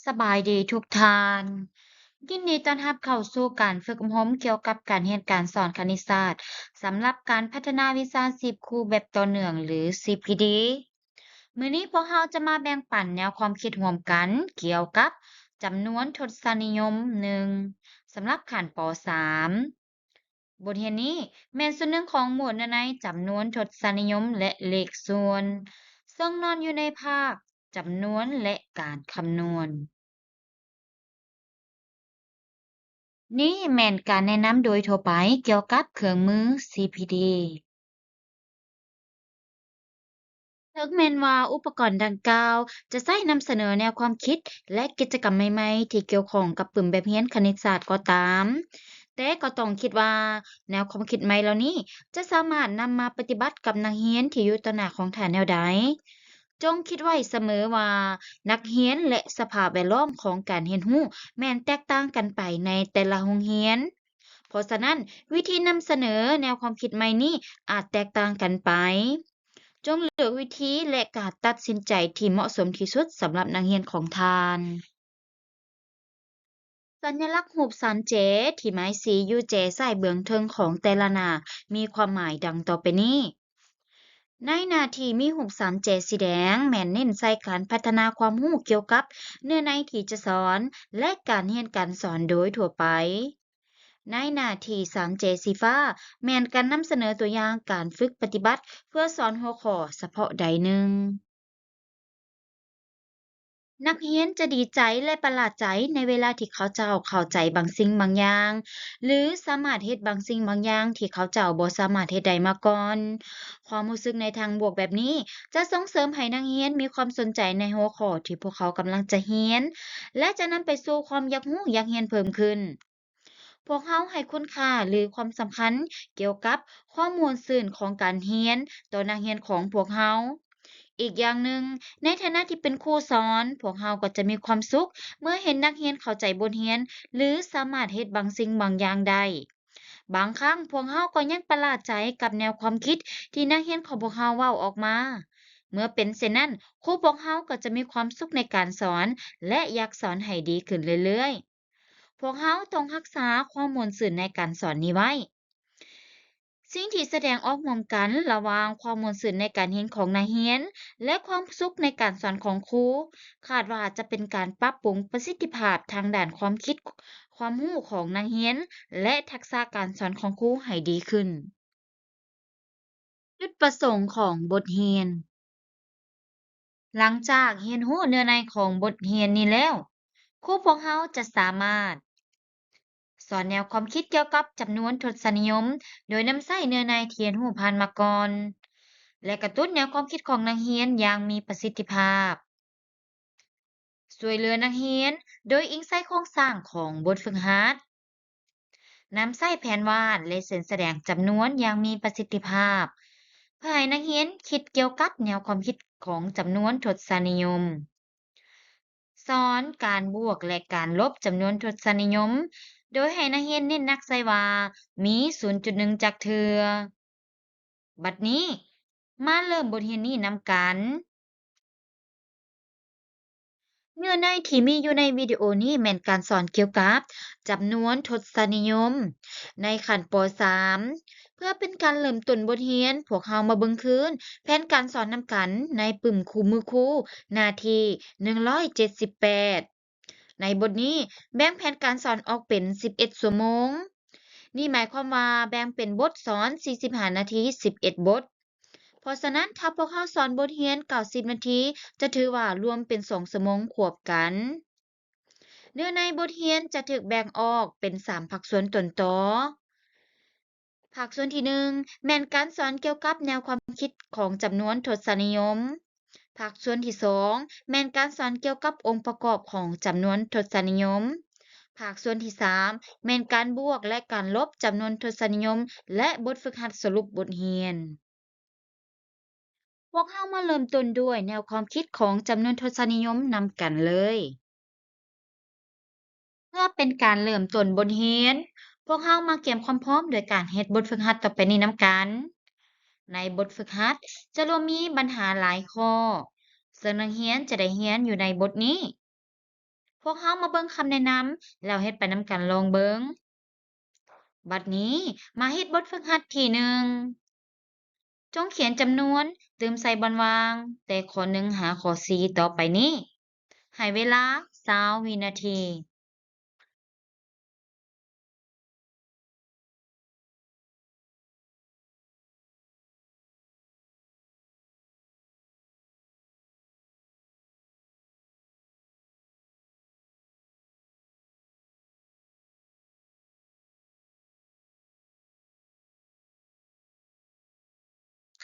ສະບາຍດີທຸກທ່ານ. ຍິນດີຕ້ອນຮັບເຂົ້າສູ່ການຝຶກອົບຮົມກ່ຽວກັບການຮຽນການສອນຄະນິດສາດ ສຳລັບການພັດທະນາວິຊາຊີບຄູແບບຕໍ່ເນື່ອງ ຫຼື ຊີພີດີ. ມື້ນີ້ພວກເຮົາຈະມາແບ່ງປັນແນວຄວາມຄິດຮ່ວມກັນກ່ຽວກັບຈຳນວນທົດສະນິຍົມໜຶ່ງ ສຳລັບຂັ້ນ ປໍສາມ. ບົດຮຽນນີ້ແມ່ນສ່ວນໜຶ່ງຂອງໝວດເນື້ອໃນຈຳນວນທົດສະນິຍົມ ແລະ ເລກສ່ວນ, ເຊິ່ງນອນຢູ່ໃນພາກຈຳນວນ ແລະ ການຄຳນວນ. ນີ້ແມ່ນການແນະນຳໂດຍທົ່ວໄປກ່ຽວກັບເຄື່ອງມື ຊີພີດີ. ເຖິງແມ່ນວ່າອຸປະກອນດັ່ງກ່າວຈະໃຊ້ນຳສະເໜີແນວຄວາມຄິດ ແລະ ກິດຈະກຳໃໝ່ໆທີ່ກ່ຽວຂ້ອງກັບປຶ້ມແບບຮຽນຄະນິດສາດກໍຕາມ, ແຕ່ກໍຕ້ອງຄິດວ່າແນວຄວາມຄິດໃໝ່ເຫຼົ່ານີ້ຈະສາມາດນຳມາປະຕິບັດກັບນັກຮຽນທີ່ຢູ່ຕໍ່ໜ້າຂອງທ່ານແນວໃດ. ຈົ່ງຄິດໄວ້ສະເໝີວ່ານັກຮຽນ ແລະ ສະພາບແວດລ້ອມຂອງການຮຽນຮູ້ແມ່ນແຕກຕ່າງກັນໄປໃນແຕ່ລະໂຮງຮຽນ. ເພາະສະນັ້ນ, ວິທີນຳສະເໜີແນວຄວາມຄິດໃໝ່ນີ້ອາດແຕກຕ່າງກັນໄປ. ຈົ່ງເລືອກວິທີ ແລະ ການຕັດສິນໃຈທີ່ເໝາະສົມທີ່ສຸດສຳລັບນັກຮຽນຂອງທ່ານ. ສັນຍະລັກຮູບສາມແຈທີ່ໝາຍສີຢູ່ແຈຊ້າຍເບື້ອງເທິງຂອງແຕ່ລະໜ້າມີຄວາມໝາຍດັ່ງຕໍ່ໄປນີ້. ໃນໜ້າທີ່ມີຮູບສາມແຈສີແດງ ແມ່ນເນັ້ນໃສ່ການພັດທະນາຄວາມຮູ້ກ່ຽວກັບເນື້ອໃນທີ່ຈະສອນ ແລະ ການຮຽນການສອນໂດຍທົ່ວໄປ. ໃນໜ້າທີ່ສາມແຈສີຟ້າ ແມ່ນການນຳສະເໜີຕົວຢ່າງການຝຶກປະຕິບັດເພື່ອສອນຫົວຂໍ້ສະເພາະໃດໜຶ່ງ. ນັກຮຽນຈະດີໃຈ ແລະ ປະຫຼາດໃຈໃນເວລາທີ່ເຂົາເຈົ້າເຂົ້າໃຈບາງສິ່ງບາງຢ່າງ ຫຼື ສາມາດເຮັດບາງສິ່ງບາງຢ່າງທີ່ເຂົາເຈົ້າບໍ່ສາມາດເຮັດໄດ້ມາກ່ອນ. ຄວາມຮູ້ສຶກໃນທາງບວກແບບນີ້ຈະສົ່ງເສີມໃຫ້ນັກຮຽນມີຄວາມສົນໃຈໃນຫົວຂໍ້ທີ່ພວກເຂົາກຳລັງຈະຮຽນ ແລະ ຈະນຳໄປສູ່ຄວາມຢາກຮູ້ຢາກຮຽນເພີ່ມຂຶ້ນ. ພວກເຮົາໃຫ້ຄຸນຄ່າ ຫຼື ຄວາມສຳຄັນກ່ຽວກັບຄວາມມ່ວນຊື່ນຂອງການຮຽນຕໍ່ນັກຮຽນຂອງພວກເຮົາ. ອີກຢ່າງໜຶ່ງ, ໃນຖານະທີ່ເປັນຄູສອນ, ພວກເຮົາກໍຈະມີຄວາມສຸກເມື່ອເຫັນນັກຮຽນເຂົ້າໃຈບົດຮຽນ ຫຼື ສາມາດເຮັດບາງສິ່ງບາງຢ່າງໄດ້. ບາງຄັ້ງພວກເຮົາກໍຍັງປະຫຼາດໃຈກັບແນວຄວາມຄິດທີ່ນັກຮຽນຂອງພວກເຮົາເວົ້າອອກມາ. ເມື່ອເປັນເຊັ່ນນັ້ນ, ຄູພວກເຮົາກໍຈະມີຄວາມສຸກໃນການສອນ ແລະ ຢາກສອນໃຫ້ດີຂຶ້ນເລື້ອຍໆ. ພວກເຮົາຕ້ອງຮັກສາຄວາມມ່ວນຊື່ນໃນການສອນນີ້ໄວ້. ສິ່ງທີ່ສະແດງອອກຮ່ວມກັນລະຫວ່າງຄວາມມ່ວນຊື່ນໃນການຮຽນຂອງນັກຮຽນ ແລະ ຄວາມສຸກໃນການສອນຂອງຄູ ຄາດວ່າຈະເປັນການປັບປຸງປະສິດທິພາບທາງດ້ານຄວາມຄິດ, ຄວາມຮູ້ຂອງນັກຮຽນ ແລະ ທັກສະການສອນຂອງຄູໃຫ້ດີຂຶ້ນ. ຈຸດປະສົງຂອງບົດຮຽນ. ຫຼັງຈາກຮຽນຮູ້ເນື້ອໃນຂອງບົດຮຽນນີ້ແລ້ວ, ຄູພວກເຮົາຈະສາມາດສອນແນວຄວາມຄິດກ່ຽວກັບຈຳນວນທົດສະນິຍົມ ໂດຍນຳໃຊ້ເນື້ອໃນທີ່ຮຽນຮູ້ຜ່ານມາກ່ອນ ແລະ ກະຕຸ້ນແນວຄວາມຄິດຂອງນັກຮຽນຢ່າງມີປະສິດທິພາບ. ຊ່ວຍເຫຼືອນັກຮຽນໂດຍອີງໃສ່ໂຄງສ້າງຂອງບົດຝຶກຫັດ. ນຳໃຊ້ແຜນວາດ ແລະ ເສັ້ນສະແດງຈຳນວນຢ່າງມີປະສິດທິພາບ ເພື່ອໃຫ້ນັກຮຽນຄິດກ່ຽວກັບແນວຄວາມຄິດຂອງຈຳນວນທົດສະນິຍົມ. ສອນການບວກ ແລະ ການລົບຈຳນວນທົດສະນິຍົມ ໂດຍໃຫ້ນັກຮຽນເນັ້ນໜັກໃສ່ວ່າມີສູນຈຸດໜຶ່ງຈັກເທື່ອ. ບັດນີ້, ມາເລີ່ມບົດຮຽນນີ້ນຳກັນ. ເນື້ອໃນທີ່ມີຢູ່ໃນວິດີໂອນີ້ແມ່ນການສອນກ່ຽວກັບຈຳນວນທົດສະນິຍົມໃນຂັ້ນ ປໍສາມ. ເພື່ອເປັນການເລີ່ມຕົ້ນບົດຮຽນ, ພວກເຮົາມາເບິ່ງຄືນແຜນການສອນນຳກັນໃນປຶ້ມຄູ່ມືຄູ ໜ້າທີໜຶ່ງຮ້ອຍເຈັດສິບແປດ. ໃນບົດນີ້ແບ່ງແຜນການສອນອອກເປັນສິບເອັດຊົ່ວໂມງ. ນີ້ໝາຍຄວາມວ່າແບ່ງເປັນບົດສອນສີ່ສິບຫ້ານາທີ ສິບເອັດບົດ. ເພາະສະນັ້ນ, ຖ້າພວກເຮົາສອນບົດຮຽນເກົ້າສິບນາທີ ຈະຖືວ່າລວມເປັນສອງຊົ່ວໂມງຄວບກັນ. ເນື້ອໃນບົດຮຽນຈະຖືກແບ່ງອອກເປັນສາມພາກສ່ວນຕົ້ນຕໍ. ພາກສ່ວນທີໜຶ່ງ ແມ່ນການສອນກ່ຽວກັບແນວຄວາມຄິດຂອງຈຳນວນທົດສະນິຍົມ. ພາກສ່ວນທີສອງ ແມ່ນການສອນກ່ຽວກັບອົງປະກອບຂອງຈຳນວນທົດສະນິຍົມ. ພາກສ່ວນທີສາມ ແມ່ນການບວກ ແລະ ການລົບຈຳນວນທົດສະນິຍົມ ແລະ ບົດຝຶກຫັດສະຫຼຸບບົດຮຽນ. ພວກເຮົາມາເລີ່ມຕົ້ນດ້ວຍແນວຄວາມຄິດຂອງຈຳນວນທົດສະນິຍົມນຳກັນເລີຍ. ເພື່ອເປັນການເລີ່ມຕົ້ນບົດຮຽນ, ພວກເຮົາມາກຽມຄວາມພ້ອມໂດຍການເຮັດບົດຝຶກຫັດຕໍ່ໄປນີ້ນຳກັນ. ໃນບົດຝຶກຫັດຈະລວມມີບັນຫາຫຼາຍຂໍ້, ເຊິ່ງນັກຮຽນຈະໄດ້ຮຽນຢູ່ໃນບົດນີ້. ວກເຮົາມາເບິ່ງຄຳແນະນຳ ແລ້ວເຮັດໄປນຳກັນລອງເບິ່ງ. ບັດນີ້ມາເຮັດບົດຝຶກຫັດທີໜຶ່ງ. ຈົ່ງຂຽນຈຳນວນຕື່ມໃສ່ບ່ອນວ່າງແຕ່ຂໍ້ໜຶ່ງຫາຂໍ້ສີ່ຕໍ່ໄປນີ້. ໃຫ້ເວລາຊາວວິນາທີ.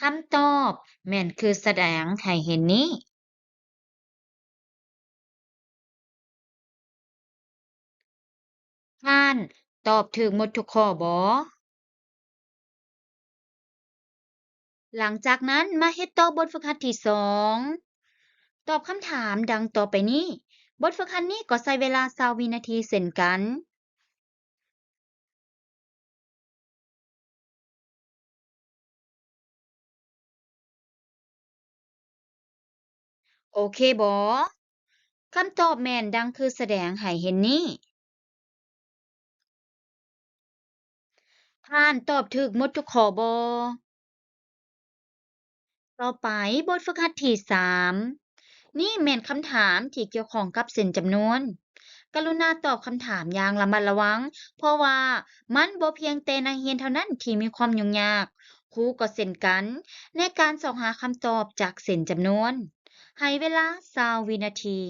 ຄຳຕອບແມ່ນຄືສະແດງໃຫ້ເຫັນນີ້. ທ່ານຕອບຖືກໝົດທຸກຂໍ້ບໍ່? ຫຼັງຈາກນັ້ນມາເຮັດຕໍ່ບົດຝຶກຫັດທີສອງ. ຕອບຄຳຖາມດັ່ງຕໍ່ໄປນີ້. ບົດຝຶກຫັດນີ້ກໍໃຊ້ເວລາຊາວວິນາທີເຊັ່ນກັນ. ໂອເຄບໍ່? ຄຳຕອບແມ່ນດັ່ງຄືສະແດງໃຫ້ເຫັນນີ້. ທ່ານຕອບຖືກໝົດທຸກຂໍ້ບໍ່? ຕໍ່ໄປ, ບົດຝຶກຫັດທີສາມ. ນີ້ແມ່ນຄຳຖາມທີ່ກ່ຽວຂ້ອງກັບເສັ້ນຈຳນວນ. ກະລຸນາຕອບຄຳຖາມຢ່າງລະມັດລະວັງ, ເພາະວ່າມັນບໍ່ພຽງແຕ່ນັກຮຽນເທົ່ານັ້ນທີ່ມີຄວາມຫຍຸ້ງຍາກ, ຄູກໍເຊັ່ນກັນ, ໃນການຊອກຫາຄຳຕອບຈາກເສັ້ນຈຳນວນ. ໃຫ້ເວລາຊາວວິນາທີ.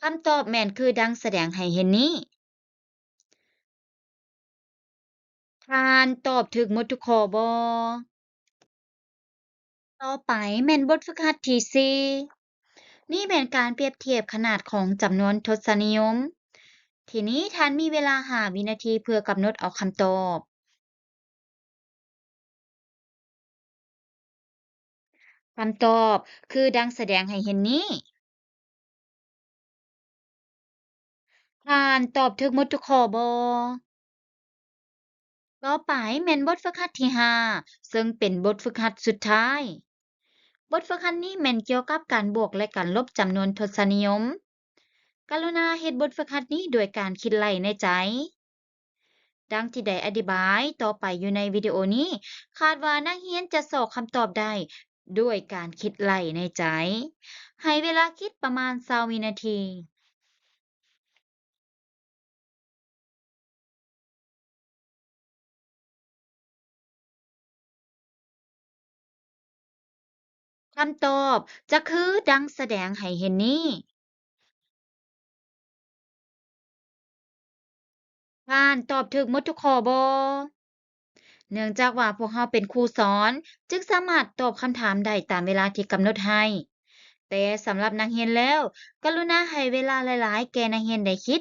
ຄຳຕອບແມ່ນຄືດັ່ງສະແດງໃຫ້ເຫັນນີ້. ທ່ານຕອບຖືກໝົດທຸກຂໍ້ບໍ່? ຕໍ່ໄປແມ່ນບົດຝຶກຫັດທີສີ່. ນີ້ແມ່ນການປຽບທຽບຂະໜາດຂອງຈຳນວນທົດສະນິຍົມ. ທີນີ້ທ່ານມີເວລາຫ້າວິນາທີເພື່ອກຳນົດເອົາຄຳຕອບ. ຄຳຕອບຄືດັ່ງສະແດງໃຫ້ເຫັນນີ້. ທ່ານຕອບຖືກໝົດທຸກຂໍ້ບໍ່? ຕໍ່ໄປແມ່ນບົດຝຶກຫັດທີຫ້າ ເຊິ່ງເປັນບົດຝຶກຫັດສຸດທ້າຍ. ບົດຝຶກຫັດນີ້ແມ່ນກ່ຽວກັບການບວກ ແລະ ການລົບຈຳນວນທົດສະນິຍົມ. ກະລຸນາເຮັດບົດຝຶກຫັດນີ້ດ້ວຍການຄິດໄລ່ໃນໃຈ. ດັ່ງທີ່ໄດ້ອະທິບາຍຕໍ່ໄປຢູ່ໃນວິດີໂອນີ້, ຄາດວ່ານັກຮຽນຈະຊອກຄຳຕອບໄດ້ດ້ວຍການຄິດໄລ່ໃນໃຈ. ໃຫ້ເວລາຄິດປະມານຊາວວິນາທີ. ຄຳຕອບຈະຄືດັ່ງສະແດງໃຫ້ເຫັນນີ້. ທ່ານຕອບຖືກໝົດທຸກຂໍ້ບໍ່? ເນື່ອງຈາກວ່າພວກເຮົາເປັນຄູສອນ, ຈຶ່ງສາມາດຕອບຄຳຖາມໄດ້ຕາມເວລາທີ່ກຳນົດໃຫ້. ແຕ່ສຳລັບນັກຮຽນແລ້ວ, ກະລຸນາໃຫ້ເວລາຫຼາຍໆແກ່ນັກຮຽນໄດ້ຄິດ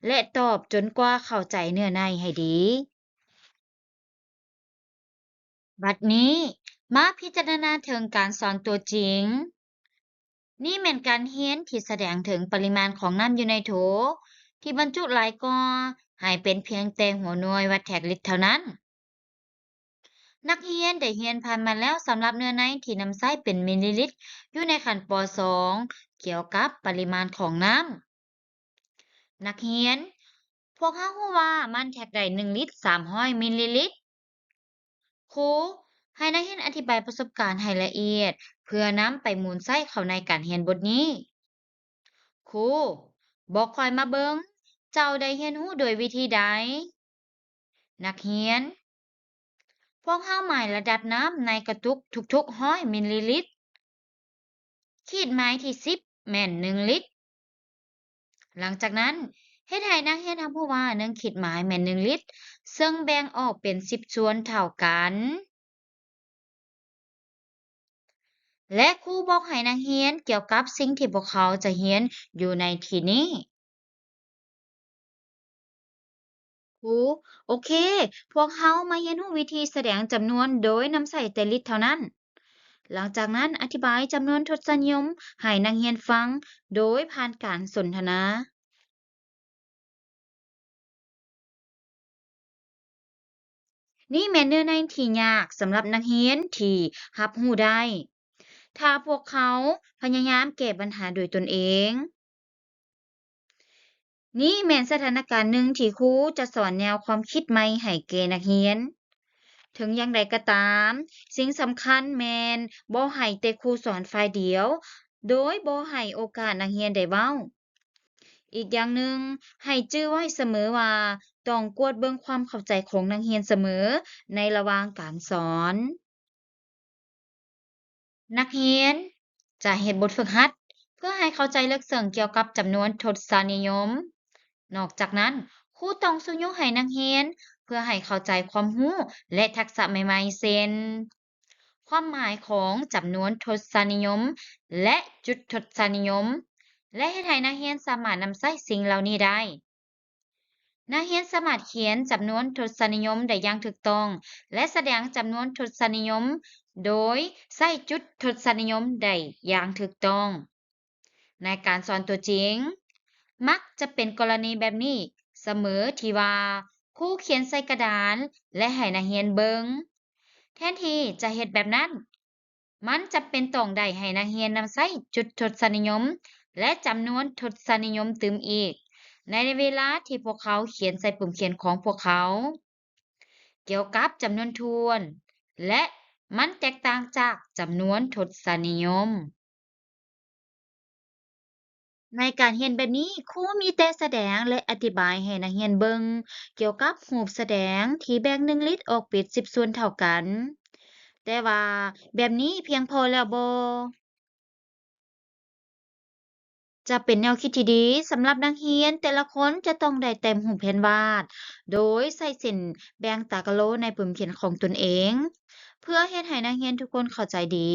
ແລະ ຕອບຈົນກວ່າເຂົ້າໃຈເນື້ອໃນໃຫ້ດີ. ບັດນີ້, ມາພິຈາລະນາເຖິງການສອນຕົວຈິງ. ນີ້ແມ່ນການຮຽນທີ່ສະແດງເຖິງປະລິມານຂອງນ້ຳຢູ່ໃນໂຖ ທີ່ບັນຈຸຫຼາຍກວ່າ ໃຫ້ເປັນພຽງແຕ່ຫົວໜ່ວຍວັດແທກລິດເທົ່ານັ້ນ. ນັກຮຽນໄດ້ຮຽນຜ່ານມາແລ້ວສຳລັບເນື້ອໃນທີ່ນຳໃຊ້ເປັນມິນລີລິດ ຢູ່ໃນຂັ້ນ ປ.ສອງ ກ່ຽວກັບປະລິມານຂອງນ້ຳ. ນັກຮຽນ, ພວກເຮົາຮູ້ວ່າມັນແທກໄດ້ໜຶ່ງລິດສາມຮ້ອຍມິນລີລິດ. ຄູ, ໃຫ້ນັກຮຽນອະທິບາຍປະສົບການໃຫ້ລະອຽດ ເພື່ອນຳໄປໝູນໃຊ້ເຂົ້າໃນການຮຽນບົດນີ້. ຄູ, ບອກຂ້ອຍມາເບິ່ງ, ເຈົ້າໄດ້ຮຽນຮູ້ດ້ວຍວິທີໃດ? ນັກຮຽນ, ພວກເຮົາໝາຍລະດັບນ້ຳໃນກະຕຸກທຸກໆຮ້ອຍມິນລີລິດ. ຂີດໝາຍທີສິບແມ່ນໜຶ່ງລິດ. ຫຼັງຈາກນັ້ນ, ເຮັດໃຫ້ນັກຮຽນຮັບຮູ້ວ່າໜຶ່ງຂີດໝາຍແມ່ນໜຶ່ງລິດ, ເຊິ່ງແບ່ງອອກເປັນສິບສ່ວນເທົ່າກັນ. ແລະ ຄູບອກໃຫ້ນັກຮຽນກ່ຽວກັບສິ່ງທີ່ພວກເຂົາຈະຮຽນຢູ່ໃນທີ່ນີ້. ຄູ, ໂອເຄ, ພວກເຮົາມາຮຽນຮູ້ວິທີສະແດງຈຳນວນໂດຍນຳໃຊ້ແຕ່ລິດເທົ່ານັ້ນ. ຫຼັງຈາກນັ້ນ, ອະທິບາຍຈຳນວນທົດສະນິຍົມໃຫ້ນັກຮຽນຟັງໂດຍຜ່ານການສົນທະນາ. ນີ້ແມ່ນເນື້ອໃນທີ່ຍາກສຳລັບນັກຮຽນທີ່ຮັບຮູ້ໄດ້ ຖ້າພວກເຂົາພະຍາຍາມແກ້ບັນຫາໂດຍຕົນເອງ. ນີ້ແມ່ນສະຖານະການໜຶ່ງທີ່ຄູຈະສອນແນວຄວາມຄິດໃໝ່ໃຫ້ແກ່ນັກຮຽນ. ເຖິງຢ່າງໃດກໍຕາມ, ສິ່ງສຳຄັນແມ່ນບໍ່ໃຫ້ແຕ່ຄູສອນຝ່າຍດຽວ ໂດຍບໍ່ໃຫ້ໂອກາດນັກຮຽນໄດ້ເວົ້າ. ອີກຢ່າງໜຶ່ງ, ໃຫ້ຈື່ໄວ້ສະເໝີວ່າຕ້ອງກວດເບິ່ງຄວາມເຂົ້າໃຈຂອງນັກຮຽນສະເໝີໃນລະຫວ່າງການສອນ. ນັກຮຽນຈະເຮັດບົດຝຶກຫັດເພື່ອໃຫ້ເຂົ້າໃຈເລິກເຊິ່ງກ່ຽວກັບຈຳນວນທົດສະນິຍົມ. ນອກຈາກນັ້ນ, ຄູຕ້ອງຊຸກຍູ້ໃຫ້ນັກຮຽນເພື່ອໃຫ້ເຂົ້າໃຈຄວາມຮູ້ ແລະ ທັກສະໃໝ່ໆ ເຊັ່ນ ຄວາມໝາຍຂອງຈຳນວນທົດສະນິຍົມ ແລະ ຈຸດທົດສະນິຍົມ ແລະ ເຮັດໃຫ້ນັກຮຽນສາມາດນຳໃຊ້ສິ່ງເຫຼົ່ານີ້ໄດ້. ນັກຮຽນສາມາດຂຽນຈຳນວນທົດສະນິຍົມໄດ້ຢ່າງຖືກຕ້ອງ ແລະ ສະແດງຈຳນວນທົດສະນິຍົມໂດຍໃຊ້ຈຸດທົດສະນິຍົມໄດ້ຢ່າງຖືກຕ້ອງ. ໃນການສອນຕົວຈິງ, ມັກຈະເປັນກໍລະນີແບບນີ້ສະເໝີທີ່ວ່າ ຄູຂຽນໃສ່ກະດານ ແລະ ໃຫ້ນັກຮຽນເບິ່ງ. ແທນທີ່ຈະເຮັດແບບນັ້ນ, ມັນຈຳເປັນຕ້ອງໄດ້ໃຫ້ນັກຮຽນນຳໃຊ້ຈຸດທົດສະນິຍົມ ແລະ ຈຳນວນທົດສະນິຍົມຕື່ມອີກ ໃນເວລາທີ່ພວກເຂົາຂຽນໃສ່ປຶ້ມຂຽນຂອງພວກເຂົາ ກ່ຽວກັບຈຳນວນຖ້ວນ ແລະ ມັນແຕກຕ່າງຈາກຈຳນວນທົດສະນິຍົມ. ໃນການຮຽນແບບນີ້, ຄູມີແຕ່ສະແດງ ແລະ ອະທິບາຍໃຫ້ນັກຮຽນເບິ່ງກ່ຽວກັບຮູບສະແດງທີ່ແບ່ງໜຶ່ງລິດອອກເປັນສິບສ່ວນເທົ່າກັນ. ແຕ່ວ່າແບບນີ້ພຽງພໍແລ້ວບໍ່? ຈະເປັນແນວຄິດທີ່ດີສຳລັບນັກຮຽນແຕ່ລະຄົນຈະຕ້ອງໄດ້ແຕ້ມຮູບແຜນວາດ ໂດຍໃຊ້ເສັ້ນແບ່ງຕາກະໂລໃນປຶ້ມຂຽນຂອງຕົນເອງ ເພື່ອເຮັດໃຫ້ນັກຮຽນທຸກຄົນເຂົ້າໃຈດີ.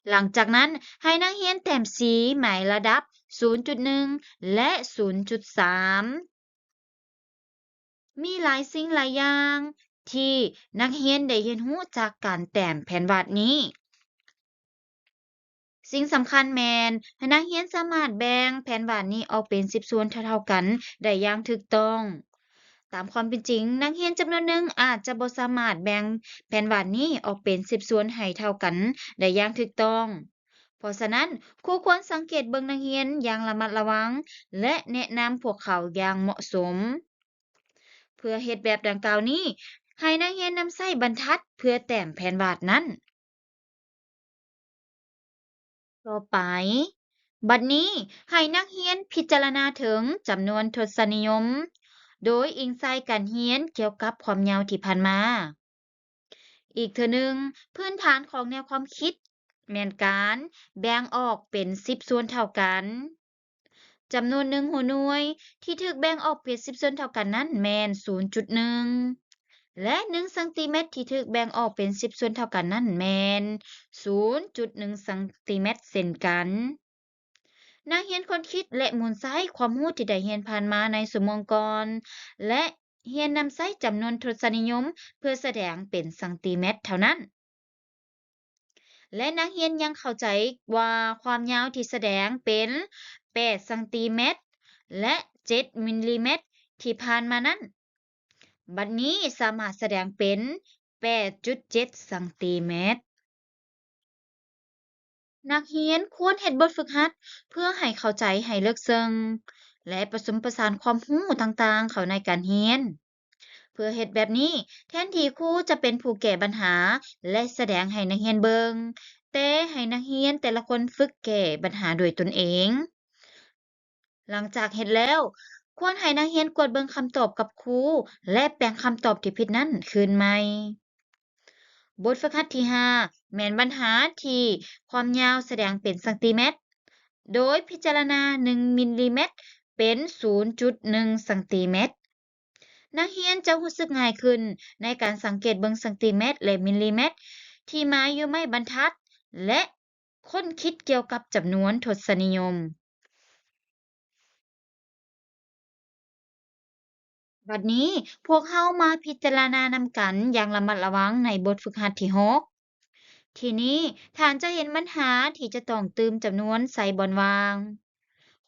ຫຼັງຈາກນັ້ນ, ໃຫ້ນັກຮຽນແຕ້ມສີໝາຍລະດັບສູນຈຸດໜຶ່ງ ແລະ ສູນຈຸດສາມ. ມີຫຼາຍສິ່ງຫຼາຍຢ່າງທີ່ນັກຮຽນໄດ້ຮຽນຮູ້ຈາກການແຕ້ມແຜນວາດນີ້. ສິ່ງສຳຄັນແມ່ນໃຫ້ນັກຮຽນສາມາດແບ່ງແຜນວາດນີ້ອອກເປັນສິບສ່ວນເທົ່າໆກັນໄດ້ຢ່າງຖືກຕ້ອງ. ຕາມຄວາມເປັນຈິງ, ນັກຮຽນຈຳນວນໜຶ່ງອາດຈະບໍ່ສາມາດແບ່ງແຜນວາດນີ້ອອກເປັນສິບສ່ວນໃຫ້ເທົ່າກັນໄດ້ຢ່າງຖືກຕ້ອງ. ເພາະສະນັ້ນ, ຄູຄວນສັງເກດເບິ່ງນັກຮຽນຢ່າງລະມັດລະວັງ ແລະ ແນະນຳພວກເຂົາຢ່າງເໝາະສົມ. ເພື່ອເຮັດແບບດັ່ງກ່າວນີ້, ໃຫ້ນັກຮຽນນຳໃຊ້ບັນທັດເພື່ອແຕ້ມແຜນວາດນັ້ນ. ຕໍ່ໄປ, ບັດນີ້ໃຫ້ນັກຮຽນພິຈາລະນາເຖິງຈຳນວນທົດສະນິຍົມ ໂດຍອີງໃສ່ການຮຽນກ່ຽວກັບຄວາມຍາວທີ່ຜ່ານມາ. ອີກເທື່ອໜຶ່ງ, ພື້ນຖານຂອງແນວຄວາມຄິດແມ່ນການແບ່ງອອກເປັນສິບສ່ວນເທົ່າກັນ. ຈຳນວນໜຶ່ງຫົວໜ່ວຍທີ່ຖືກແບ່ງອອກເປັນສິບສ່ວນເທົ່າກັນນັ້ນແມ່ນສູນຈຸດໜຶ່ງ ແລະ ໜຶ່ງຊັງຕີແມັດທີ່ຖືກແບ່ງອອກເປັນສິບສ່ວນເທົ່າກັນນັ້ນແມ່ນສູນຈຸດໜຶ່ງຊັງຕີແມັດເຊັ່ນກັນ. ນັກຮຽນຄວນຄິດ ແລະ ໝູນໃຊ້ຄວາມຮູ້ທີ່ໄດ້ຮຽນຜ່ານມາໃນຊົ່ວໂມງກ່ອນ ແລະ ຮຽນນຳໃຊ້ຈຳນວນທົດສະນິຍົມເພື່ອສະແດງເປັນຊັງຕີແມັດເທົ່ານັ້ນ. ແລະ ນັກຮຽນຍັງເຂົ້າໃຈວ່າຄວາມຍາວທີ່ສະແດງເປັນແປດຊັງຕີແມັດ ແລະ ເຈັດມິນລີແມັດທີ່ຜ່ານມານັ້ນ, ບັດນີ້ສາມາດສະແດງເປັນແປດຈຸດເຈັດຊັງຕີແມັດ. ນັກຮຽນຄວນເຮັດບົດຝຶກຫັດເພື່ອໃຫ້ເຂົ້າໃຈໃຫ້ເລິກເຊິ່ງ ແລະ ປະສົມປະສານຄວາມຮູ້ຕ່າງໆເຂົ້າໃນການຮຽນ. ເພື່ອເຮັດແບບນີ້, ແທນທີ່ຄູຈະເປັນຜູ້ແກ້ບັນຫາ ແລະ ສະແດງໃຫ້ນັກຮຽນເບິ່ງ, ແຕ່ໃຫ້ນັກຮຽນແຕ່ລະຄົນຝຶກແກ້ບັນຫາດ້ວຍຕົນເອງ. ຫຼັງຈາກເຮັດແລ້ວ, ຄວນໃຫ້ນັກຮຽນກວດເບິ່ງຄຳຕອບກັບຄູ ແລະ ແປງຄຳຕອບທີ່ຜິດນັ້ນຄືນໃໝ່. ບົດຝຶກຫັດທີຫ້າ ແມ່ນບັນຫາທີ່ຄວາມຍາວສະແດງເປັນຊັງຕີແມັດ, ໂດຍພິຈາລະນາໜຶ່ງມິນລີແມັດເປັນສູນຈຸດໜຶ່ງຊັງຕີແມັດ. ນັກຮຽນຈະຮູ້ສຶກງ່າຍຂຶ້ນໃນການສັງເກດເບິ່ງຊັງຕີແມັດ ແລະ ມິນລີແມັດທີ່ໝາຍຢູ່ໄມ້ບັນທັດ ແລະ ຄົ້ນຄິດກ່ຽວກັບຈຳນວນທົດສະນິຍົມ. ບັດນີ້, ພວກເຮົາມາພິຈາລະນານຳກັນຢ່າງລະມັດລະວັງໃນບົດຝຶກຫັດທີຫົກ. ທີນີ້ທ່ານຈະເຫັນບັນຫາທີ່ຈະຕ້ອງຕື່ມຈຳນວນໃສ່ບ່ອນວ່າງ.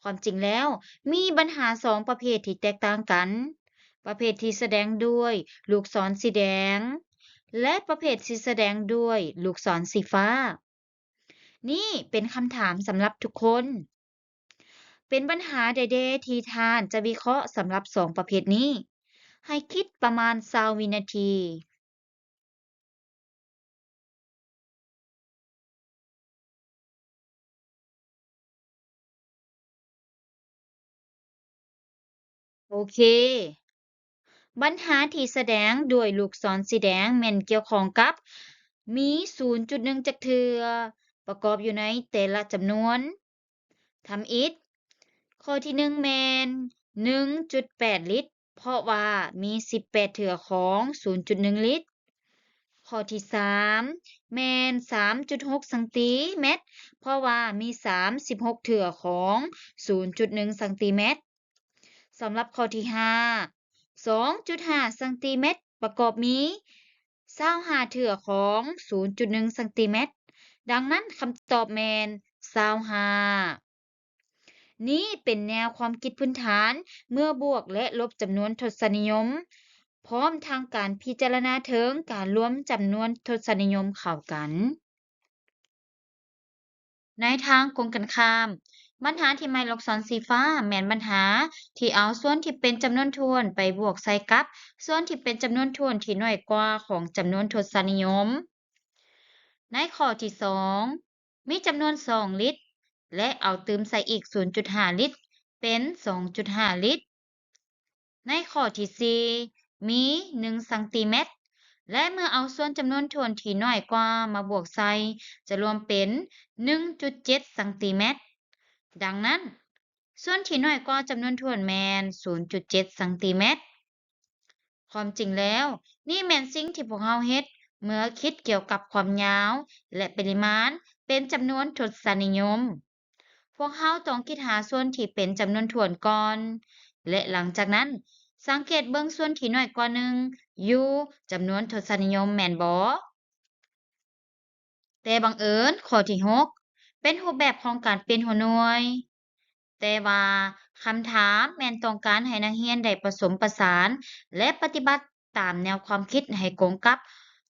ຄວາມຈິງແລ້ວ, ມີບັນຫາສອງປະເພດທີ່ແຕກຕ່າງກັນ, ປະເພດທີ່ສະແດງດ້ວຍລູກສອນສີແດງ ແລະ ປະເພດທີ່ສະແດງດ້ວຍລູກສອນສີຟ້າ. ນີ້ເປັນຄຳຖາມສຳລັບທຸກຄົນ. ເປັນບັນຫາໃດແດ່ທີ່ທ່ານຈະວິເຄາະສຳລັບສອງປະເພດນີ້? ໃຫ້ຄິດປະມານຊາວວິນາທີ. ໂອເຄ. ບັນຫາທີ່ສະແດງດ້ວຍລູກສອນສີແດງແມ່ນກ່ຽວຂ້ອງກັບ ມີສູນຈຸດໜຶ່ງຈັກເທື່ອປະກອບຢູ່ໃນແຕ່ລະຈຳນວນ. ທຳອິດ, ຂໍ້ທີໜຶ່ງແມ່ນໜຶ່ງຈຸດແປດລິດ, ເພາະວ່າມີສິບແປດເທື່ອຂອງສູນຈຸດໜຶ່ງລິດ. ຂໍ້ທີສາມແມ່ນສາມຈຸດຫົກຊັງຕີແມັດ, ເພາະວ່າມີສາມສິບຫົກເທື່ອຂອງສູນຈຸດໜຶ່ງຊັງຕີແມັດ. ສຳລັບຂໍ້ທີຫ້າ, ສອງຈຸດຫ້າຊັງຕີແມັດ ປະກອບມີຊາວຫ້າເທື່ອຂອງສູນຈຸດໜຶ່ງຊັງຕີແມັດ. ດັ່ງນັ້ນ, ຄຳຕອບແມ່ນຊາວຫ້າ. ນີ້ເປັນແນວຄວາມຄິດພື້ນຖານເມື່ອບວກ ແລະ ລົບຈຳນວນທົດສະນິຍົມ, ພ້ອມທັງການພິຈາລະນາເຖິງການລວມຈຳນວນທົດສະນິຍົມເຂົ້າກັນ. ໃນທາງກົງກັນຂ້າມ, ບັນຫາທີ່ໝາຍລູກສອນສີຟ້າແມ່ນບັນຫາທີ່ເອົາສ່ວນທີ່ເປັນຈຳນວນຖ້ວນໄປບວກໃສ່ກັບສ່ວນທີ່ເປັນຈຳນວນຖ້ວນທີ່ນ້ອຍກວ່າຂອງຈຳນວນທົດສະນິຍົມ. ໃນຂໍ້ທີສອງ, ມີຈຳນວນສອງລິດ ແລະ ເອົາຕື່ມໃສ່ອີກສູນຈຸດຫ້າລິດ ເປັນສອງຈຸດຫ້າລິດ. ໃນຂໍ້ທີສີ່ ມີໜຶ່ງຊັງຕີແມັດ ແລະ ເມື່ອເອົາສ່ວນຈຳນວນຖ້ວນທີ່ນ້ອຍກວ່າມາບວກໃສ່ ຈະລວມເປັນໜຶ່ງຈຸດເຈັດຊັງຕີແມັດ. ດັ່ງນັ້ນ, ສ່ວນທີ່ນ້ອຍກວ່າຈຳນວນຖ້ວນແມ່ນສູນຈຸດເຈັດຊັງຕີແມັດ. ຄວາມຈິງແລ້ວ, ນີ້ແມ່ນສິ່ງທີ່ພວກເຮົາເຮັດເມື່ອຄິດກ່ຽວກັບຄວາມຍາວ ແລະ ປະລິມານເປັນຈຳນວນທົດສະນິຍົມ. ພວກເຮົາຕ້ອງຄິດຫາສ່ວນທີ່ເປັນຈຳນວນຖ້ວນກ່ອນ ແລະ ຫຼັງຈາກນັ້ນ ສັງເກດເບິ່ງສ່ວນທີ່ນ້ອຍກວ່າໜຶ່ງຢູ່ຈຳນວນທົດສະນິຍົມ, ແມ່ນບໍ່? ແຕ່ບັງເອີນຂໍ້ທີຫົກ ເປັນຮູບແບບຂອງການປ່ຽນຫົວໜ່ວຍ. ແຕ່ວ່າຄຳຖາມແມ່ນຕ້ອງການໃຫ້ນັກຮຽນໄດ້ປະສົມປະສານ ແລະ ປະຕິບັດຕາມແນວຄວາມຄິດໃຫ້ກົງກັບ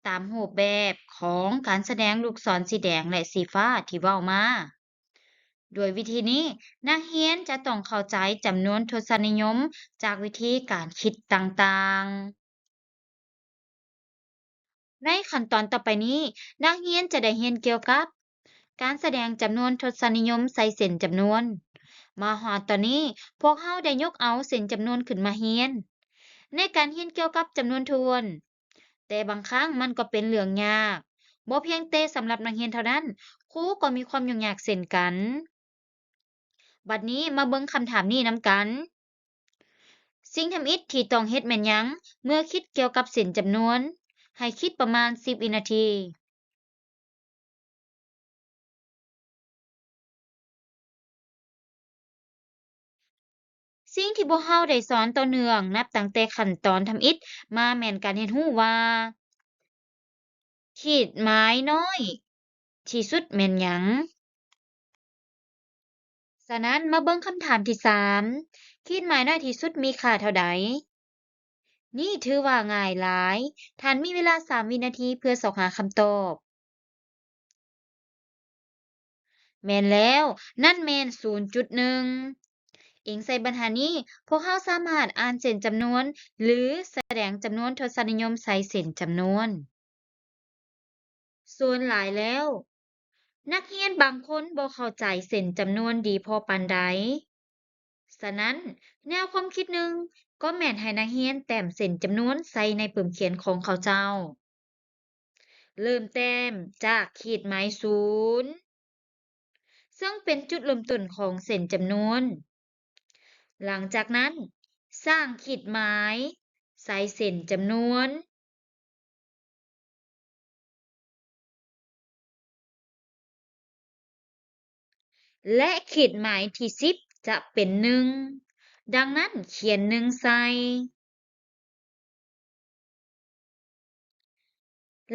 ຕາມຮູບແບບຂອງການສະແດງລູກສອນສີແດງ ແລະ ສີຟ້າທີ່ເວົ້າມາ. ດ້ວຍວິທີນີ້, ນັກຮຽນຈະຕ້ອງເຂົ້າໃຈຈຳນວນທົດສະນິຍົມຈາກວິທີການຄິດຕ່າງໆ. ໃນຂັ້ນຕອນຕໍ່ໄປນີ້, ນັກຮຽນຈະໄດ້ຮຽນກ່ຽວກັບການສະແດງຈຳນວນທົດສະນິຍົມໃສ່ເສັ້ນຈຳນວນ. ມາຮອດຕອນນີ້, ພວກເຮົາໄດ້ຍົກເອົາເສັ້ນຈຳນວນຂຶ້ນມາຮຽນ. ໃນການຮຽນກ່ຽວກັບຈຳນວນຖ້ວນ, ແຕ່ບາງຄັ້ງມັນກໍເປັນເລື່ອງຍາກ, ບໍ່ພຽງແຕ່ສຳລັບນັກຮຽນເທົ່ານັ້ນ, ຄູກໍມີຄວາມຫຍຸ້ງຍາກເຊັ່ນກັນ. ບັດນີ້ມາເບິ່ງຄຳຖາມນີ້ນຳກັນ. ສິ່ງທຳອິດທີ່ຕ້ອງເຮັດແມ່ນຫຍັງເມື່ອຄິດກ່ຽວກັບເສັ້ນຈຳນວນ? ໃຫ້ຄິດປະມານສິບວິນາທີ. ສິ່ງທີ່ພວກເຮົາໄດ້ສອນຕໍ່ເນື່ອງນັບຕັ້ງແຕ່ຂັ້ນຕອນທຳອິດມາແມ່ນການຮຽນຮູ້ວ່າ ຂີດໝາຍນ້ອຍທີ່ສຸດແມ່ນຫຍັງ? ສະນັ້ນ, ມາເບິ່ງຄຳຖາມທີສາມ, ຂີດໝາຍນ້ອຍທີ່ສຸດມີຄ່າເທົ່າໃດ? ນີ້ຖືວ່າງ່າຍຫຼາຍ. ທ່ານມີເວລາສາມວິນາທີເພື່ອຊອກຫາຄຳຕອບ. ແມ່ນແລ້ວ, ນັ້ນແມ່ນສູນຈຸດໜຶ່ງ. ອີງໃສ່ບັນຫານີ້, ພວກເຮົາສາມາດອ່ານເສັ້ນຈຳນວນ ຫຼື ສະແດງຈຳນວນທົດສະນິຍົມໃສ່ເສັ້ນຈຳນວນ. ສ່ວນຫຼາຍແລ້ວ, ນັກຮຽນບາງຄົນບໍ່ເຂົ້າໃຈເສັ້ນຈຳນວນດີພໍປານໃດ. ສະນັ້ນ, ແນວຄວາມຄິດໜຶ່ງກໍແມ່ນໃຫ້ນັກຮຽນແຕ້ມເສັ້ນຈຳນວນໃສ່ໃນປຶ້ມຂຽນຂອງເຂົາເຈົ້າ. ເລີ່ມແຕ້ມຈາກຂີດໝາຍສູນ ເຊິ່ງເປັນຈຸດເລີ່ມຕົ້ນຂອງເສັ້ນຈຳນວນ. ຫຼັງຈາກນັ້ນ, ສ້າງຂີດໝາຍໃສ່ເສັ້ນຈຳນວນ ແລະ ຂີດໝາຍທີສິບຈະເປັນໜຶ່ງ, ດັ່ງນັ້ນຂຽນໜຶ່ງໃສ່.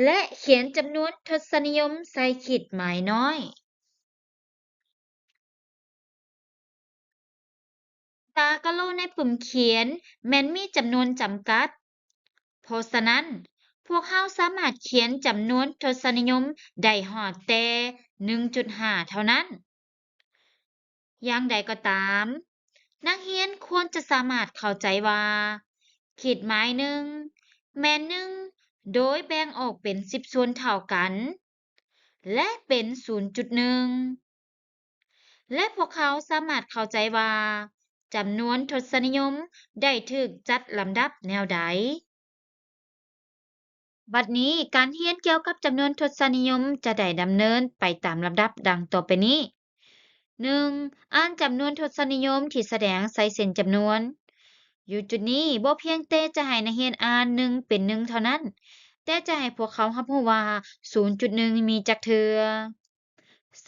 ແລະ ຂຽນຈຳນວນທົດສະນິຍົມໃສ່ຂີດໝາຍນ້ອຍ. ຕາກະໂຫຼໃນປຶ້ມຂຽນແມ່ນມີຈຳນວນຈຳກັດ, ເພາະສະນັ້ນ, ພວກເຮົາສາມາດຂຽນຈຳນວນທົດສະນິຍົມໄດ້ຮອດແຕ່ໜຶ່ງຈຸດຫ້າເທົ່ານັ້ນ. ຢ່າງໃດກໍຕາມ, ນັກຮຽນຄວນຈະສາມາດເຂົ້າໃຈວ່າ ຂີດໝາຍໜຶ່ງແມ່ນໜຶ່ງໂດຍແບ່ງອອກເປັນສິບສ່ວນເທົ່າກັນ ແລະ ເປັນສູນຈຸດໜຶ່ງ ແລະ ພວກເຂົາສາມາດເຂົ້າໃຈວ່າຈຳນວນທົດສະນິຍົມໄດ້ຖືກຈັດລຳດັບແນວໃດ. ບັດນີ້, ການຮຽນກ່ຽວກັບຈຳນວນທົດສະນິຍົມຈະໄດ້ດຳເນີນໄປຕາມລຳດັບດັ່ງຕໍ່ໄປນີ້. ໜຶ່ງ, ອ່ານຈຳນວນທົດສະນິຍົມທີ່ສະແດງໃສ່ເສັ້ນຈຳນວນ. ຢູ່ຈຸດນີ້, ບໍ່ພຽງແຕ່ຈະໃຫ້ນັກຮຽນອ່ານໜຶ່ງເປັນໜຶ່ງເທົ່ານັ້ນ, ແຕ່ຈະໃຫ້ພວກເຂົາຮັບຮູ້ວ່າສູນຈຸດໜຶ່ງມີຈັກເທື່ອ.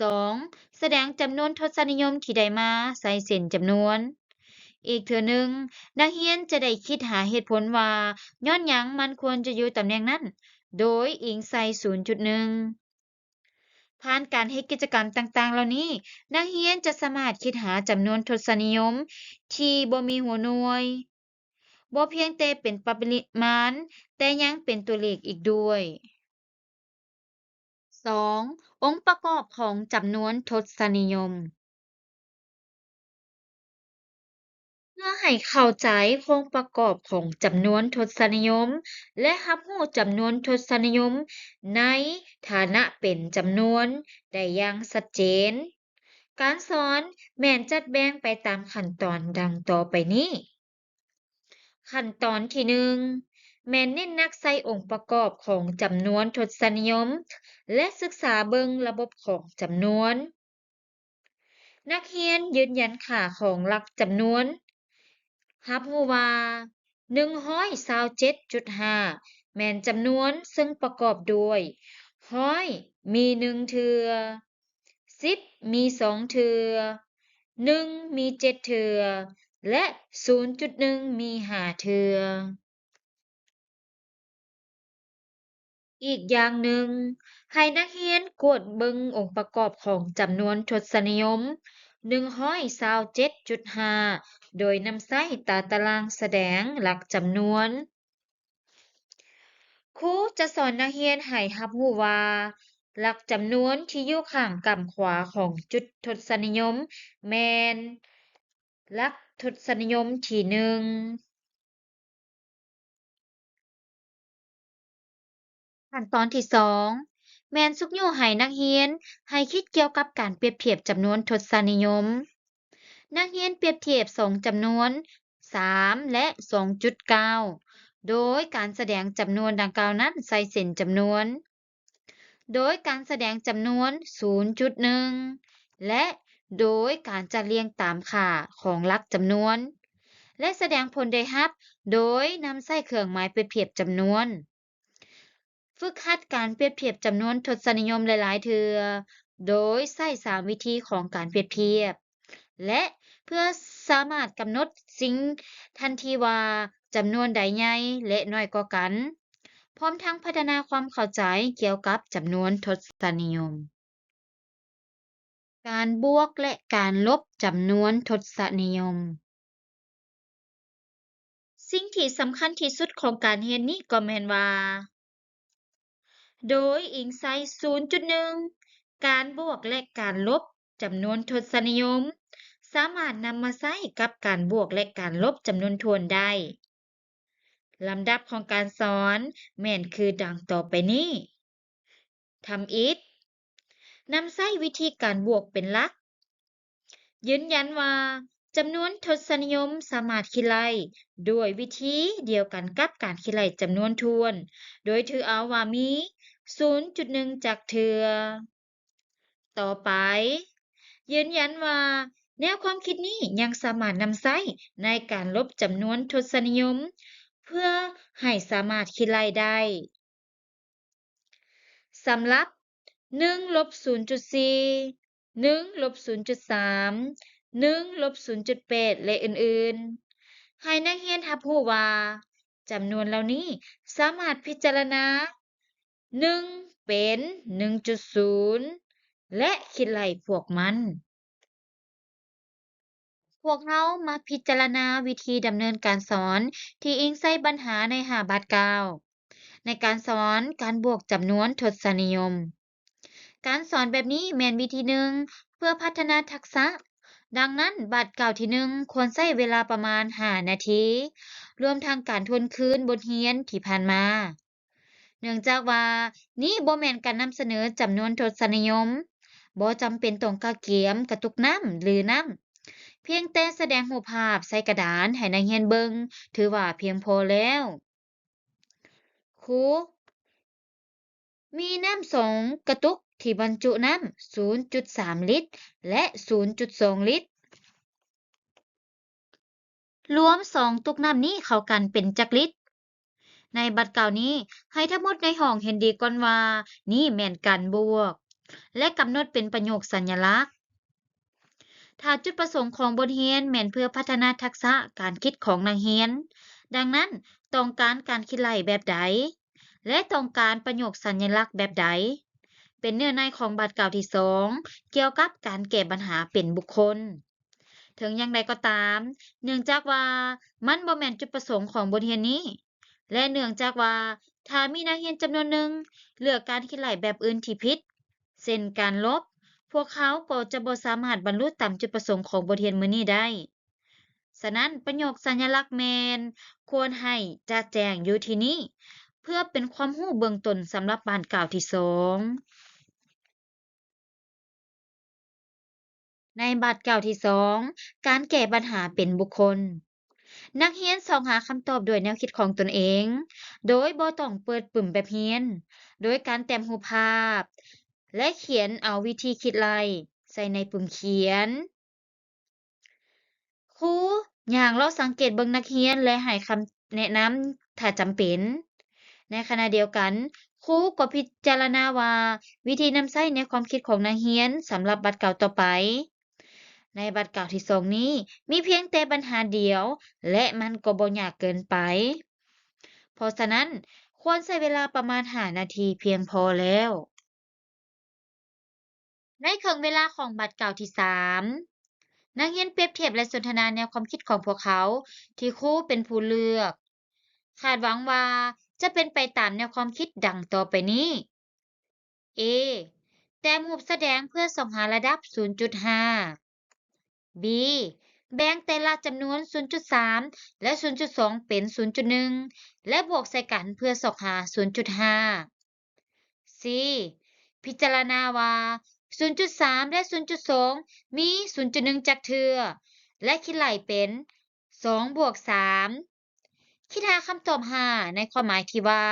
ສອງ, ສະແດງຈຳນວນທົດສະນິຍົມທີ່ໄດ້ມາໃສ່ເສັ້ນຈຳນວນ. ອີກເທື່ອໜຶ່ງ, ນັກຮຽນຈະໄດ້ຄິດຫາເຫດຜົນວ່າຍ້ອນຫຍັງມັນຄວນຈະຢູ່ຕຳແໜ່ງນັ້ນ, ໂດຍອີງໃສ່ສູນຈຸດໜຶ່ງ. ຜ່ານການເຮັດກິດຈະກຳຕ່າງໆເຫຼົ່ານີ້, ນັກຮຽນຈະສາມາດຄິດຫາຈຳນວນທົດສະນິຍົມທີ່ບໍ່ມີຫົວໜ່ວຍ, ບໍ່ພຽງແຕ່ເປັນປະລິມານ, ແຕ່ຍັງເປັນຕົວເລກອີກດ້ວຍ. ສອງ, ອົງປະກອບຂອງຈຳນວນທົດສະນິຍົມ. ເພື່ອໃຫ້ເຂົ້າໃຈໂຄງປະກອບຂອງຈຳນວນທົດສະນິຍົມ ແລະ ຮັບຮູ້ຈຳນວນທົດສະນິຍົມໃນຖານະເປັນຈຳນວນໄດ້ຢ່າງຊັດເຈນ, ການສອນແມ່ນຈັດແບ່ງໄປຕາມຂັ້ນຕອນດັ່ງຕໍ່ໄປນີ້. ຂັ້ນຕອນທີໜຶ່ງ ແມ່ນເນັ້ນໜັກໃສ່ອົງປະກອບຂອງຈຳນວນທົດສະນິຍົມ ແລະ ສຶກສາເບິ່ງລະບົບຂອງຈຳນວນ. ນັກຮຽນຢືນຢັນຄ່າຂອງຫຼັກຈຳນວນ, ຮັບຮູ້ວ່າ ໜຶ່ງຮ້ອຍຊາວເຈັດຈຸດຫ້າ ແມ່ນຈຳນວນເຊິ່ງປະກອບດ້ວຍ ຮ້ອຍ ມີໜຶ່ງເທື່ອ, ສິບ ມີສອງເທື່ອ, ໜຶ່ງ ມີເຈັດເທື່ອ ແລະ ສູນຈຸດໜຶ່ງ ມີຫ້າເທື່ອ. ອີກຢ່າງໜຶ່ງ, ໃຫ້ນັກຮຽນກວດເບິ່ງອົງປະກອບຂອງຈຳນວນທົດສະນິຍົມ ໜຶ່ງຮ້ອຍຊາວເຈັດຈຸດຫ້າ ໂດຍນຳໃຊ້ຕາຕະລາງສະແດງຫຼັກຈຳນວນ. ຄູຈະສອນນັກຮຽນໃຫ້ຮັບຮູ້ວ່າ ຫຼັກຈຳນວນທີ່ຢູ່ຂ້າງກ້ຳຂວາຂອງຈຸດທົດສະນິຍົມແມ່ນຫຼັກທົດສະນິຍົມທີໜຶ່ງ. ຂັ້ນຕອນທີສອງ ແມ່ນຊຸກຍູ້ໃຫ້ນັກຮຽນໃຫ້ຄິດກ່ຽວກັບການປຽບທຽບຈຳນວນທົດສະນິຍົມ. ນັກຮຽນປຽບທຽບສອງຈຳນວນ ສາມ ແລະ ສອງຈຸດເກົ້າ ໂດຍການສະແດງຈຳນວນດັ່ງກ່າວນັ້ນໃສ່ເສັ້ນຈຳນວນ, ໂດຍການສະແດງຈຳນວນ ສູນຈຸດໜຶ່ງ ແລະ ໂດຍການຈັດລຽງຕາມຄ່າຂອງຫຼັກຈຳນວນ ແລະ ສະແດງຜົນໄດ້ຮັບໂດຍນຳໃຊ້ເຄື່ອງໝາຍປຽບທຽບຈຳນວນ. ຝຶກຫັດການປຽບທຽບຈຳນວນທົດສະນິຍົມຫຼາຍໆເທື່ອ ໂດຍໃຊ້ສາມວິທີຂອງການປຽບທຽບ ແລະ ເພື່ອສາມາດກຳນົດສິ່ງທັນທີວ່າຈຳນວນໃດໃຫຍ່ ແລະ ນ້ອຍກວ່າກັນ, ພ້ອມທັງພັດທະນາຄວາມເຂົ້າໃຈກ່ຽວກັບຈຳນວນທົດສະນິຍົມ. ການບວກ ແລະ ການລົບຈຳນວນທົດສະນິຍົມ. ສິ່ງທີ່ສຳຄັນທີ່ສຸດຂອງການຮຽນນີ້ກໍແມ່ນວ່າ ໂດຍອີງໃສ່ສູນຈຸດໜຶ່ງ ການບວກ ແລະ ການລົບຈຳນວນທົດສະນິຍົມ ສາມາດນຳມາໃຊ້ກັບການບວກ ແລະ ການລົບຈຳນວນຖ້ວນໄດ້. ລຳດັບຂອງການສອນແມ່ນຄືດັ່ງຕໍ່ໄປນີ້. ທຳອິດ, ນຳໃຊ້ວິທີການບວກເປັນຫຼັກ. ຢືນຢັນວ່າຈຳນວນທົດສະນິຍົມສາມາດຄິດໄລ່ດ້ວຍວິທີດຽວກັນກັບການຄິດໄລ່ຈຳນວນຖ້ວນ, ໂດຍຖືເອົາວ່າມີສູນຈຸດໜຶ່ງຈັກເທື່ອ. ຕໍ່ໄປ, ຢືນຢັນວ່າແນວຄວາມຄິດນີ້ຍັງສາມາດນຳໃຊ້ໃນການລົບຈຳນວນທົດສະນິຍົມ ເພື່ອໃຫ້ສາມາດຄິດໄລ່ໄດ້. ສຳລັບ ໜຶ່ງລົບສູນຈຸດສີ່, ໜຶ່ງລົບສູນຈຸດສາມ, ໜຶ່ງລົບສູນຈຸດແປດ ແລະ ອື່ນໆ, ໃຫ້ນັກຮຽນຮັບຮູ້ວ່າ ຈຳນວນເຫຼົ່ານີ້ສາມາດພິຈາລະນາ ໜຶ່ງເປັນໜຶ່ງຈຸດສູນ ແລະ ຄິດໄລ່ພວກມັນ. ພວກເຮົາມາພິຈາລະນາວິທີດຳເນີນການສອນທີ່ອີງໃສ່ບັນຫາໃນຫ້າບາດກ້າວ ໃນການສອນການບວກຈຳນວນທົດສະນິຍົມ. ການສອນແບບນີ້ແມ່ນວິທີໜຶ່ງເພື່ອພັດທະນາທັກສະ, ດັ່ງນັ້ນ ບາດກ້າວທີໜຶ່ງຄວນໃຊ້ເວລາປະມານຫ້ານາທີ, ລວມທັງການທວນຄືນບົດຮຽນທີ່ຜ່ານມາ. ເນື່ອງຈາກວ່ານີ້ບໍ່ແມ່ນການນຳສະເໜີຈຳນວນທົດສະນິຍົມ, ບໍ່ຈຳເປັນຕ້ອງກະກຽມກະຕຸກນ້ຳ ຫຼື ນ້ຳ, ພຽງແຕ່ສະແດງຮູບພາບໃສ່ກະດານໃຫ້ນັກຮຽນເບິ່ງ ຖືວ່າພຽງພໍແລ້ວ. ຄູ ມີນ້ຳສອງກະຕຸກທີ່ບັນຈຸນ້ຳສູນຈຸດສາມລິດ ແລະ ສູນຈຸດສອງລິດ. ລວມສອງຕຸກນ້ຳນີ້ເຂົ້າກັນເປັນຈັກລິດ? ໃນບາດກ້າວນີ້ ໃຫ້ທັງໝົດໃນຫ້ອງເຫັນດີກ່ອນວ່ານີ້ແມ່ນການບວກ ແລະ ກຳນົດເປັນປະໂຫຍກສັນຍະລັກ. ຖ້າຈຸດປະສົງຂອງບົດຮຽນແມ່ນເພື່ອພັດທະນາທັກສະການຄິດຂອງນັກຮຽນ, ດັ່ງນັ້ນ ຕ້ອງການການຄິດໄລ່ແບບໃດ ແລະ ຕ້ອງການປະໂຫຍກສັນຍະລັກແບບໃດ ເປັນເນື້ອໃນຂອງບາດກ້າວທີສອງ ກ່ຽວກັບການແກ້ບັນຫາເປັນບຸກຄົນ. ເຖິງຢ່າງໃດກໍຕາມ, ເນື່ອງຈາກວ່າມັນບໍ່ແມ່ນຈຸດປະສົງຂອງບົດຮຽນນີ້ ແລະ ເນື່ອງຈາກວ່າຖ້າມີນັກຮຽນຈຳນວນໜຶ່ງເລືອກການຄິດໄລ່ແບບອື່ນທີ່ຜິດ, ເຊັ່ນ ການລົບ, ພວກເຂົາກໍຈະບໍ່ສາມາດບັນລຸຕາມຈຸດປະສົງຂອງບົດຮຽນມື້ນີ້ໄດ້. ສະນັ້ນ, ປະໂຫຍກສັນຍະລັກແມ່ນຄວນໃຫ້ຈະແຈ້ງຢູ່ທີ່ນີ້ ເພື່ອເປັນຄວາມຮູ້ເບື້ອງຕົ້ນສຳລັບບາດກ້າວທີສອງ. ໃນບາດກ້າວທີສອງ ການແກ້ບັນຫາເປັນບຸກຄົນ, ນັກຮຽນຊອກຫາຄຳຕອບດ້ວຍແນວຄິດຂອງຕົນເອງ ໂດຍບໍ່ຕ້ອງເປີດປຶ້ມແບບຮຽນ, ໂດຍການແຕ້ມຮູບພາບ ແລະ ຂຽນເອົາວິທີຄິດໄລ່ໃສ່ໃນປຶ້ມຂຽນ. ຄູຍ່າງເລາະສັງເກດເບິ່ງນັກຮຽນ ແລະ ໃຫ້ຄຳແນະນຳຖ້າຈຳເປັນ. ໃນຂະນະດຽວກັນ, ຄູກໍພິຈາລະນາວ່າວິທີນຳໃຊ້ແນວຄວາມຄິດຂອງນັກຮຽນສຳລັບບາດກ້າວຕໍ່ໄປ. ໃນບາດກ້າວທີສອງນີ້ ມີພຽງແຕ່ບັນຫາດຽວ ແລະ ມັນກໍບໍ່ຍາກເກີນໄປ. ເພາະສະນັ້ນ, ຄວນໃຊ້ເວລາປະມານຫ້ານາທີພຽງພໍແລ້ວ. ໃນເຄິ່ງເວລາຂອງບາດກ້າວທີສາມ, ນັກຮຽນປຽບທຽບ ແລະ ສົນທະນາແນວຄວາມຄິດຂອງພວກເຂົາທີ່ຄູເປັນຜູ້ເລືອກ. ຄາດຫວັງວ່າຈະເປັນໄປຕາມແນວຄວາມຄິດດັ່ງຕໍ່ໄປນີ້. A ແຕ້ມຮູບສະແດງເພື່ອຊອກຫາລະດັບສູນຈຸດຫ້າ. B ແບ່ງແຕ່ລະຈຳນວນສູນຈຸດສາມ ແລະ ສູນຈຸດສອງ ເປັນສູນຈຸດໜຶ່ງ ແລະ ບວກໃສ່ກັນເພື່ອຊອກຫາສູນຈຸດຫ້າ. C ພິຈາລະນາວ່າສູນຈຸດສາມ ແລະ ສູນຈຸດສອງ ມີສູນຈຸດໜຶ່ງຈັກເທື່ອ ແລະ ຄິດໄລ່ເປັນສອງບວກສາມ. ຄິດຫາຄຳຕອບຫ້າ ໃນຄວາມໝາຍທີ່ວ່າ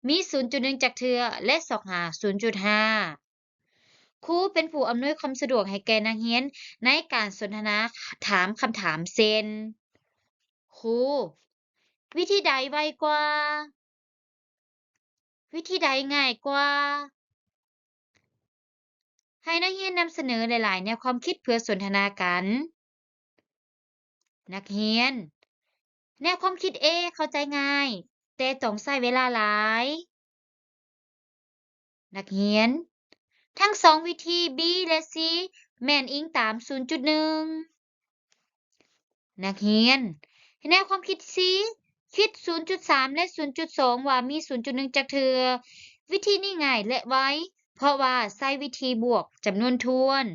ມີສູນຈຸດໜຶ່ງຈັກເທື່ອ ແລະ ຊອກຫາສູນຈຸດຫ້າ. ຄູເປັນຜູ້ອຳນວຍຄວາມສະດວກໃຫ້ແກ່ນັກຮຽນໃນການສົນທະນາຖາມຄຳຖາມເຊັ່ນ, ຄູ, ວິທີໃດໄວກວ່າ? ວິທີໃດງ່າຍກວ່າ? ໃຫ້ນັກຮຽນນຳສະເໜີຫຼາຍໆແນວຄວາມຄິດເພື່ອສົນທະນາກັນ. ນັກຮຽນ, ແນວຄວາມຄິດ A ເຂົ້າໃຈງ່າຍ, ແຕ່ຕ້ອງໃຊ້ເວລາຫຼາຍ. ນັກຮຽນ, ທັງສອງວິທີ B ແລະ C ແມ່ນອີງຕາມສູນຈຸດໜຶ່ງ. ນັກຮຽນ, ແນວຄວາມຄິດ C ຄິດສູນຈຸດສາມ ແລະ ສູນຈຸດສອງ ວ່າມີສູນຈຸດໜຶ່ງຈັກເທື່ອ. ວິທີນີ້ງ່າຍ ແລະ ໄວ ເພາະວ່າໃຊ້ວິທີບວກຈຳນວນຖ້ວນ.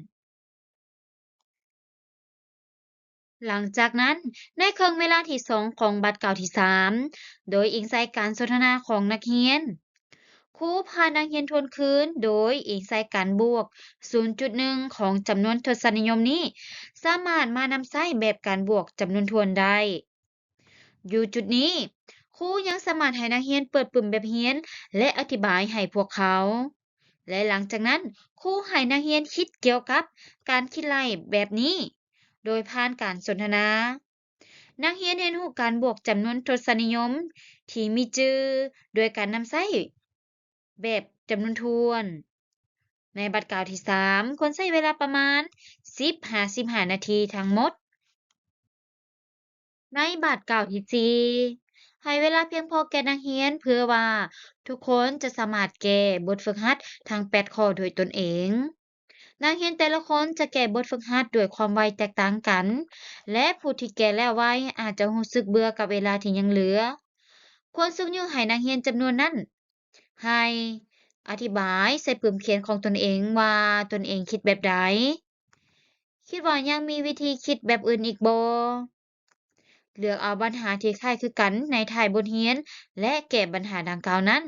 ຫຼັງຈາກນັ້ນ, ໃນເຄິ່ງເວລາທີສອງຂອງບາດກ້າວທີສາມ ໂດຍອີງໃສ່ການສົນທະນາຂອງນັກຮຽນ, ຄູພານັກຮຽນທວນຄືນໂດຍອີງໃສ່ການບວກສູນຈຸດໜຶ່ງຂອງຈຳນວນທົດສະນິຍົມນີ້ ສາມາດມານຳໃຊ້ແບບການບວກຈຳນວນຖ້ວນໄດ້. ຢູ່ຈຸດນີ້, ຄູຍັງສາມາດໃຫ້ນັກຮຽນເປີດປຶ້ມແບບຮຽນ ແລະ ອະທິບາຍໃຫ້ພວກເຂົາ. ແລະ ຫຼັງຈາກນັ້ນ, ຄູໃຫ້ນັກຮຽນຄິດກ່ຽວກັບການຄິດໄລ່ແບບນີ້ ໂດຍຜ່ານການສົນທະນາ. ນັກຮຽນຮຽນຮູ້ການບວກຈຳນວນທົດສະນິຍົມທີ່ມີຈື່ ດ້ວຍການນຳໃຊ້ແບບຈຳນວນຖ້ວນ. ໃນບາດກ້າວທີສາມ ຄວນໃຊ້ເວລາປະມານສິບຫາສິບຫ້ານາທີທັງໝົດ. ໃນບາດກ້າວທີສີ່ ໃຫ້ເວລາພຽງພໍແກ່ນັກຮຽນເພື່ອວ່າທຸກຄົນຈະສາມາດແກ້ບົດຝຶກຫັດທັງແປດຂໍ້ດ້ວຍຕົນເອງ. ນັກຮຽນແຕ່ລະຄົນຈະແກ້ບົດຝຶກຫັດດ້ວຍຄວາມໄວແຕກຕ່າງກັນ ແລະ ຜູ້ທີ່ແກ້ແລ້ວໄວອາດຈະຮູ້ສຶກເບື່ອກັບເວລາທີ່ຍັງເຫຼືອ. ຄວນຊຸກຍູ້ໃຫ້ນັກຮຽນຈຳນວນນັ້ນ ໃຫ້ອະທິບາຍໃສ່ປຶ້ມຂຽນຂອງຕົນເອງວ່າຕົນເອງຄິດແບບໃດ. ຄິດວ່າຍັງມີວິທີຄິດແບບອື່ນອີກບໍ່? ເລືອກເອົາບັນຫາທີ່ຄ້າຍຄືກັນໃນທ້າຍບົດຮຽນ ແລະ ແກ້ບັນຫາດັ່ງກ່າວນັ້ນ.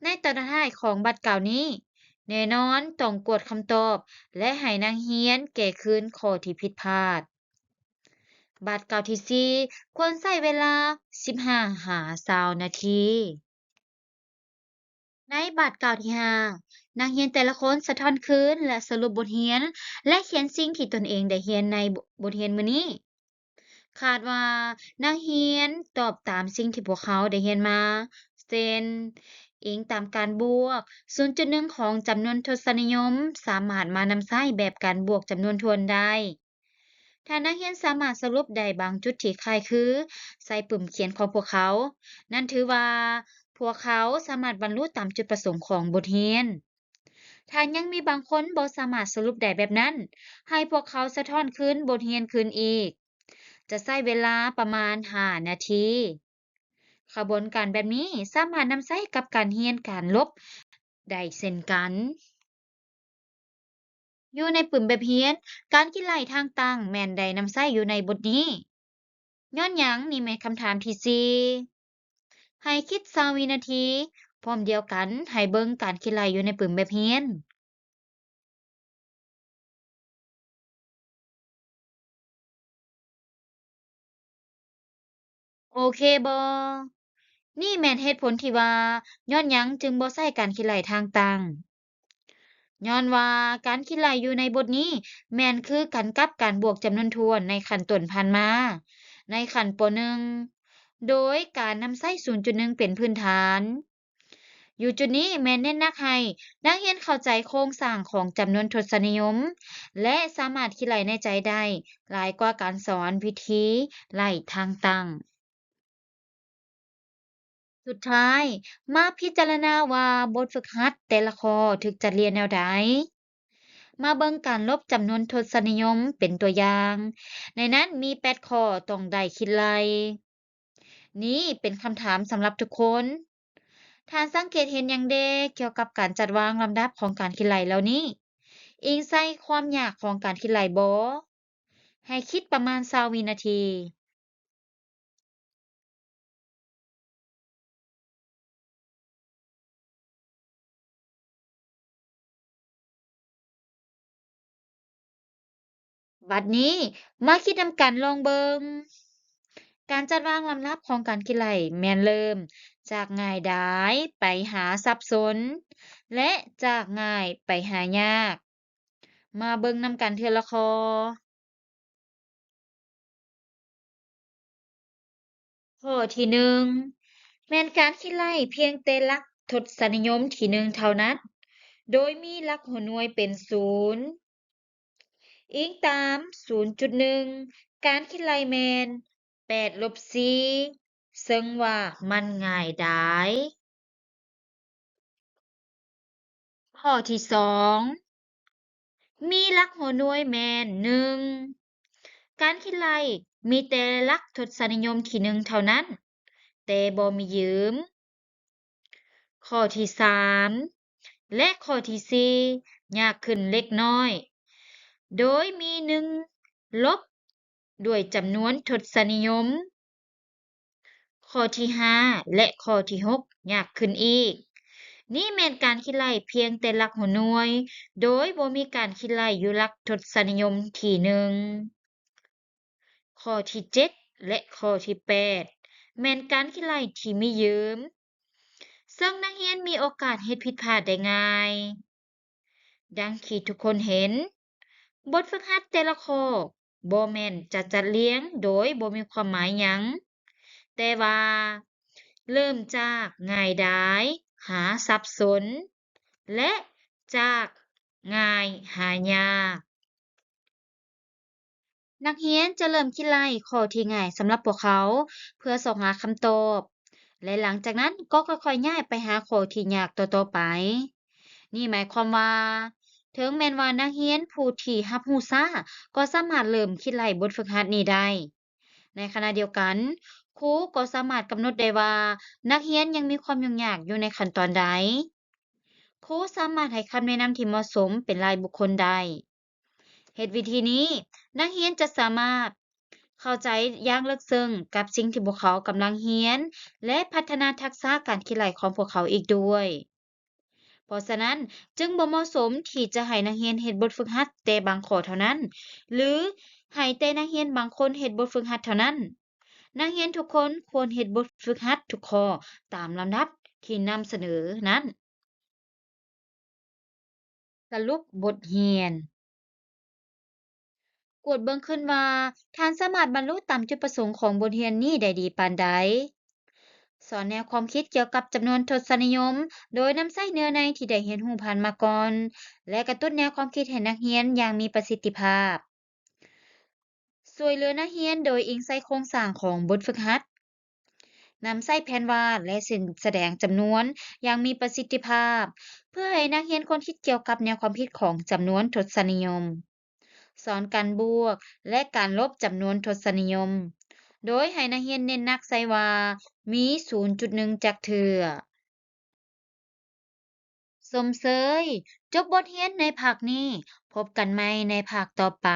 ໃນຕອນທ້າຍຂອງບາດກ່າວນີ້, ແນ່ນອນຕ້ອງກວດຄຳຕອບ ແລະ ໃຫ້ນັກຮຽນແກ້ຄືນຂໍ້ທີ່ຜິດພາດ. ບາດກ່າວທີສີ່ ຄວນໃຊ້ເວລາສິບຫ້າຫາຊາວນາທີ. ໃນບາດກ່າວທີຫ້າ ນັກຮຽນແຕ່ລະຄົນສະທ້ອນຄືນ ແລະ ສະຫຼຸບບົດຮຽນ ແລະ ຂຽນສິ່ງທີ່ຕົນເອງໄດ້ຮຽນໃນບົດຮຽນມື້ນີ້. ຄາດວ່ານັກຮຽນຕອບຕາມສິ່ງທີ່ພວກເຂົາໄດ້ຮຽນມາ, ເຊັ່ນ, ອີງຕາມການບວກສູນຈຸດໜຶ່ງຂອງຈຳນວນທົດສະນິຍົມ ສາມາດມານຳໃຊ້ແບບການບວກຈຳນວນຖ້ວນໄດ້. ຖ້ານັກຮຽນສາມາດສະຫຼຸບໄດ້ບາງຈຸດທີ່ຄ້າຍຄືໃສ່ປຶ້ມຂຽນຂອງພວກເຂົາ, ນັ້ນຖືວ່າພວກເຂົາສາມາດບັນລຸຕາມຈຸດປະສົງຂອງບົດຮຽນ. ຖ້າຍັງມີບາງຄົນບໍ່ສາມາດສະຫຼຸບໄດ້ແບບນັ້ນ, ໃຫ້ພວກເຂົາສະທ້ອນຄືນບົດຮຽນຄືນອີກ. ຈະໃຊ້ເວລາປະມານຫ້ານາທີ. ຂະບວນການແບບນີ້ສາມາດນຳໃຊ້ກັບການຮຽນການລົບໄດ້ເຊັ່ນກັນ. ຢູ່ໃນປຶ້ມແບບຮຽນ, ການຄິດໄລ່ທາງຕັ້ງແມ່ນໄດ້ນຳໃຊ້ຢູ່ໃນບົດນີ້. ຍ້ອນຫຍັງ? ນີ້ແມ່ນຄຳຖາມທີສີ່. ໃຫ້ຄິດຊາວວິນາທີ, ພ້ອມດຽວກັນໃຫ້ເບິ່ງການຄິດໄລ່ຢູ່ໃນປຶ້ມແບບຮຽນ. ໂອເຄບໍ່? ນີ້ແມ່ນເຫດຜົນທີ່ວ່າ ຍ້ອນຫຍັງຈຶ່ງບໍ່ໃຊ້ການຄິດໄລ່ທາງຕັ້ງ. ຍ້ອນວ່າການຄິດໄລ່ຢູ່ໃນບົດນີ້ ແມ່ນຄືກັນກັບການບວກຈຳນວນຖ້ວນໃນຂັ້ນຕົ້ນຜ່ານມາ, ໃນຂັ້ນ ປໍໜຶ່ງ ໂດຍການນຳໃຊ້ສູນຈຸດໜຶ່ງເປັນພື້ນຖານ. ຢູ່ຈຸດນີ້ແມ່ນເນັ້ນໜັກໃຫ້ນັກຮຽນເຂົ້າໃຈໂຄງສ້າງຂອງຈຳນວນທົດສະນິຍົມ ແລະ ສາມາດຄິດໄລ່ໃນໃຈໄດ້ ຫຼາຍກວ່າການສອນວິທີໄລ່ທາງຕັ້ງ. ສຸດທ້າຍ, ມາພິຈາລະນາວ່າບົດຝຶກຫັດແຕ່ລະຂໍ້ຖືກຈັດລຽງແນວໃດ. ມາເບິ່ງການລົບຈຳນວນທົດສະນິຍົມເປັນຕົວຢ່າງ. ໃນນັ້ນມີແປດຂໍ້ຕ້ອງໄດ້ຄິດໄລ່. ນີ້ເປັນຄຳຖາມສຳລັບທຸກຄົນ. ທ່ານສັງເກດເຫັນຫຍັງແດ່ກ່ຽວກັບການຈັດວາງລຳດັບຂອງການຄິດໄລ່ເຫຼົ່ານີ້? ອີງໃສ່ຄວາມຍາກຂອງການຄິດໄລ່ບໍ່? ໃຫ້ຄິດປະມານຊາວວິນາທີ. ບັດນີ້ມາຄິດນຳກັນລອງເບິ່ງ. ການຈັດວາງລຳດັບຂອງການຄິດໄລ່ແມ່ນເລີ່ມຈາກງ່າຍດາຍໄປຫາສັບສົນ ແລະ ຈາກງ່າຍໄປຫາຍາກ. ມາເບິ່ງນຳກັນເທື່ອລະຂໍ້. ຂໍ້ທີໜຶ່ງ ແມ່ນການຄິດໄລ່ພຽງແຕ່ຫຼັກທົດສະນິຍົມທີໜຶ່ງເທົ່ານັ້ນ, ໂດຍມີຫຼັກຫົວໜ່ວຍເປັນສູນ. ອີງຕາມສູນຈຸດໜຶ່ງ ການຄິດໄລ່ແມ່ນແປດລົບສີ່ ເຊິ່ງວ່າມັນງ່າຍດາຍ. ຂໍ້ທີສອງ ມີຫຼັກຫົວໜ່ວຍແມ່ນ ໜຶ່ງ ການຄິດໄລ່ມີແຕ່ຫຼັກທົດສະນິຍົມທີໜຶ່ງເທົ່ານັ້ນ, ແຕ່ບໍ່ມີຢືມ. ຂໍ້ທີສາມ ແລະ ຂໍ້ທີສີ່ ຍາກຂຶ້ນເລັກນ້ອຍ, ໂດຍມີໜຶ່ງລົບດ້ວຍຈຳນວນທົດສະນິຍົມ. ຂໍ້ທີຫ້າ ແລະ ຂໍ້ທີຫົກ ຍາກຂຶ້ນອີກ. ນີ້ແມ່ນການຄິດໄລ່ພຽງແຕ່ຫຼັກຫົວໜ່ວຍ, ໂດຍບໍ່ມີການຄິດໄລ່ຢູ່ຫຼັກທົດສະນິຍົມທີໜຶ່ງ. ຂໍ້ທີເຈັດ ແລະ ຂໍ້ທີແປດ ແມ່ນການຄິດໄລ່ທີ່ມີຢືມ, ເຊິ່ງນັກຮຽນມີໂອກາດເຮັດຜິດພາດໄດ້ງ່າຍ. ດັ່ງທີ່ທຸກຄົນເຫັນ, ບົດຝຶກຫັດແຕ່ລະຂໍ້ບໍ່ແມ່ນຈະຈັດລຽງໂດຍບໍ່ມີຄວາມໝາຍຫຍັງ, ແຕ່ວ່າເລີ່ມຈາກງ່າຍດາຍຫາສັບສົນ ແລະ ຈາກງ່າຍຫາຍາກ. ນັກຮຽນຈະເລີ່ມຄິດໄລ່ຂໍ້ທີ່ງ່າຍສຳລັບພວກເຂົາ ເພື່ອຊອກຫາຄຳຕອບ ແລະ ຫຼັງຈາກນັ້ນກໍຄ່ອຍໆຍ້າຍໄປຫາຂໍ້ທີ່ຍາກຕໍ່ໆໄປ. ນີ້ໝາຍຄວາມວ່າ ເຖິງແມ່ນວ່ານັກຮຽນຜູ້ທີ່ຮັບຮູ້ຊ້າ ກໍສາມາດເລີ່ມຄິດໄລ່ບົດຝຶກຫັດນີ້ໄດ້. ໃນຂະນະດຽວກັນ, ຄູກໍສາມາດກຳນົດໄດ້ວ່າ ນັກຮຽນຍັງມີຄວາມຫຍຸ້ງຍາກຢູ່ໃນຂັ້ນຕອນໃດ. ຄູສາມາດໃຫ້ຄຳແນະນຳທີ່ເໝາະສົມເປັນລາຍບຸກຄົນໄດ້. ເຮັດວິທີນີ້, ນັກຮຽນຈະສາມາດເຂົ້າໃຈຢ່າງເລິກເຊິ່ງກັບສິ່ງທີ່ພວກເຂົາກຳລັງຮຽນ ແລະ ພັດທະນາທັກສະການຄິດໄລ່ຂອງພວກເຂົາອີກດ້ວຍ. ເພາະສະນັ້ນ, ຈຶ່ງບໍ່ເໝາະສົມທີ່ຈະໃຫ້ນັກຮຽນເຮັດບົດຝຶກຫັດແຕ່ບາງຂໍ້ເທົ່ານັ້ນ ຫຼື ໃຫ້ແຕ່ນັກຮຽນບາງຄົນເຮັດບົດຝຶກຫັດເທົ່ານັ້ນ. ນັກຮຽນທຸກຄົນຄວນເຮັດບົດຝຶກຫັດທຸກຂໍ້ຕາມລຳດັບທີ່ນຳສະເໜີນັ້ນ. ສະຫຼຸບບົດຮຽນ. ກວດເບິ່ງຄືນວ່າ ທ່ານສາມາດບັນລຸຕາມຈຸດປະສົງຂອງບົດຮຽນນີ້ໄດ້ດີປານໃດ. ສອນແນວຄວາມຄິດກ່ຽວກັບຈຳນວນທົດສະນິຍົມ ໂດຍນຳໃຊ້ເນື້ອໃນທີ່ໄດ້ຮຽນຮູ້ຜ່ານມາກ່ອນ ແລະ ກະຕຸ້ນແນວຄວາມຄິດໃຫ້ນັກຮຽນຢ່າງມີປະສິດທິພາບ. ຊ່ວຍເຫຼືອນັກຮຽນໂດຍອີງໃສ່ໂຄງສ້າງຂອງບົດຝຶກຫັດ. ນຳໃຊ້ແຜນວາດ ແລະ ເສັ້ນສະແດງຈຳນວນຢ່າງມີປະສິດທິພາບ ເພື່ອໃຫ້ນັກຮຽນຄົ້ນຄິດກ່ຽວກັບແນວຄວາມຄິດຂອງຈຳນວນທົດສະນິຍົມ. ສອນການບວກ ແລະ ການລົບຈຳນວນທົດສະນິຍົມ, ໂດຍໃຫ້ນັກຮຽນເນັ້ນໜັກໃສ່ວ່າມີສູນຈຸດໜຶ່ງຈັກເທື່ອ. ຊົມເຊີຍ! ຈົບບົດຮຽນໃນພາກນີ້, ພົບກັນໃໝ່ໃນພາກຕໍ່ໄປ.